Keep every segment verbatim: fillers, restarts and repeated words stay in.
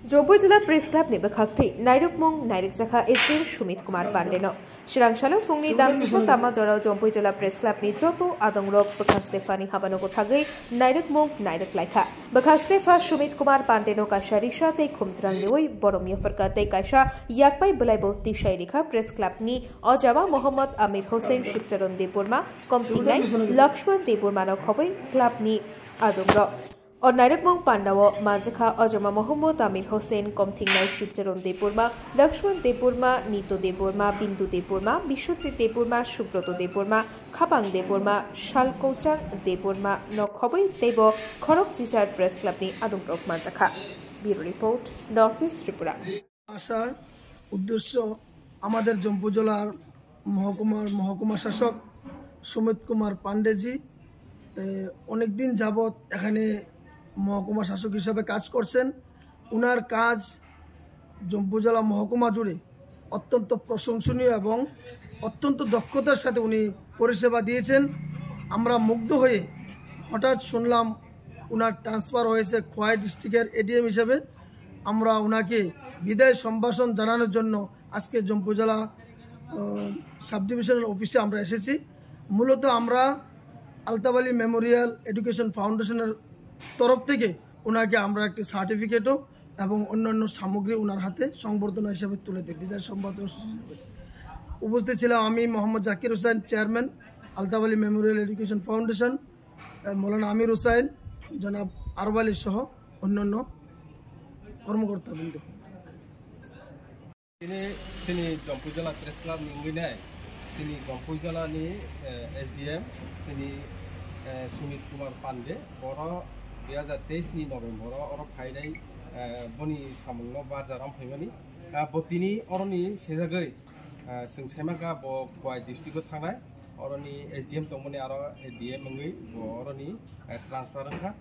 Jompui Jila Press Club ni bwkhak thwi nairwkmung nairwkjakha S D M Sumit Kumar Pande no. Srang salo phungni dam chisno tama jorao Jompui Jila Press Club ni joto adongrok bwkhak stephani habano kwthagwi nairwkmung nairwk laikha. Bwkhak stepha Sumit Kumar Pande no kaisa risa tei khumtrang riwi borom yapharkha tei kaisa yakpai bwlaibo tisai rikha Press Club ni ojama Mohammad Amir Hossain, Shivcharan Debbarma, Komthingnai Lakshman Debbarma no khobwi club ni adongrok. O nairwkmung pandao manjakha ojama Mohammad Amir Hossain, Komthingnai Shivcharan Debbarma, Lakshman Debbarma, Nito Debbarma, Bindu Debbarma, Biswajit Debbarma, Subroto Debbarma, Khapang Debbarma, Salkouchang Debbarma no khobwi teibo khorok chichar Press Club ni adongrok manjakha. Bureau Report, North East Tripura. আসার উদ্দেশ্য আমাদের জম্পু জেলার মহকুমার মহকুমা শাসক সুমিত কুমার পান্ডেজি, এ, অনেকদিন যাবৎ এখানে মহকুমা শাসক হিসাবে কাজ করছেন। ওনার কাজ জম্পু জেলা মহকুমা জুড়ে অত্যন্ত প্রশংসনীয় এবং অত্যন্ত দক্ষতার সাথে উনি পরিষেবা দিয়েছেন। আমরা মুগ্ধ হয়ে হঠাৎ শুনলাম ওনার ট্রান্সফার হয়েছে খোয়াই ডিস্ট্রিক্টের এডিএম হিসেবে। আমরা ওনাকে বিদায় সম্ভাষণ জানানোর জন্য আজকে জম্পুজলা, আহ, সাব ডিভিশনাল অফিসে আমরা এসেছি। মূলত আমরা আলতাব আলী মেমোরিয়াল এডুকেশন ফাউন্ডেশনের তরফ থেকে ওনাকে আমরা একটি সার্টিফিকেটও এবং অন্যান্য সামগ্রী ওনার হাতে সংবর্ধনা হিসেবে তুলে দিই, বিদায় সম্ভাষণ হিসেবে। উপস্থিত ছিলাম আমি, Mohammad Zakir Hossain, chairman, Altab Ali memorial education foundation, আহ, মৌলানা আমির হোসেন, জনাব আরব আলী সহ অন্যান্য কর্মকর্তাবৃন্দ। Tini chini Jompui Jala Press Club ni wngwi nai, chini Jompui Jala ni, eh, S D M, chini, eh, Sumit Kumar Pande, boro dui hazar teis ni November o oro phainai, eh, boni samung no barjar rom phaimani. Ah, bo tini oroni sejagwi, ah, chwng saimankha bo Khowai district o thangnai, oroni S D M tongmani aro A D M wngwi bo oroni, eh, transfer wngkha.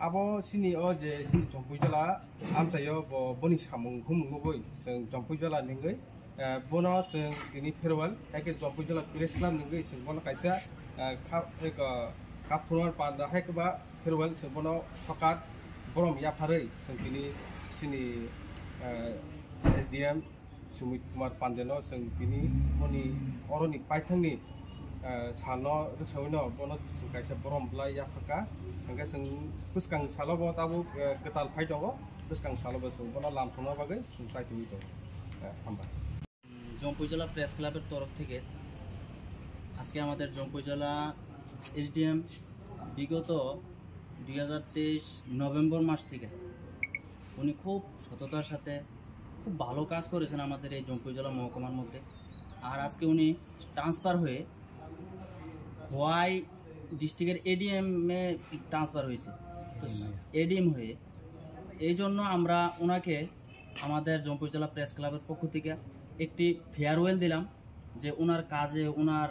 Abo chini o je chini Jompui Jala amchaio bo boni samung humung nugwi chwng Jompui Jala ni wngwi, eh, bono chwng tini farewell, hai khe Jompui Jala Press Club ni wngwi chwng bono kaisa, eh, kha-, eko, kaphunwar panda hai khe ba farewell chwng bono sokat borom yapharwi chwng tini chini, eh, S D M Sumit Kumar Pande no chwng tini boni oroni paithangni, eh, salno rwksawino bono chwng kaisa borom bwlai yapharkha. Hwnkhe chwng bwskang salo bo tabuk, eh, kwtal phai tongo, bwskang salo bo chwng bono lam thumna bagwi chwng paitugwi tongo. Eh, hambai. Jampuijala press ক্লাবের তরফ থেকে আজকে আমাদের জম্পুইজলা এসডিএম বিগত দুই হাজার তেইশ নভেম্বর মাস থেকে উনি খুব সততার সাথে খুব ভালো কাজ করেছেন আমাদের এই জম্পুইজলা মহকুমার মধ্যে। আর আজকে উনি ট্রান্সফার হয়ে খোয়াই ডিস্ট্রিক্টের এডিএম এ ট্রান্সফার হয়েছে, তো এডিএম হয়ে এই জন্য আমরা ওনাকে আমাদের জম্পুইজলা প্রেস ক্লাবের পক্ষ থেকে একটি ফেয়ারওয়েল দিলাম, যে ওনার কাজে, ওনার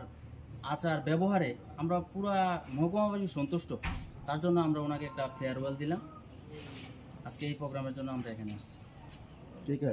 আচার ব্যবহারে আমরা পুরা মহকুমাবাসী সন্তুষ্ট। তার জন্য আমরা ওনাকে একটা ফেয়ারওয়েল দিলাম। আজকে এই প্রোগ্রামের জন্য আমরা এখানে আসছি। ঠিক আছে।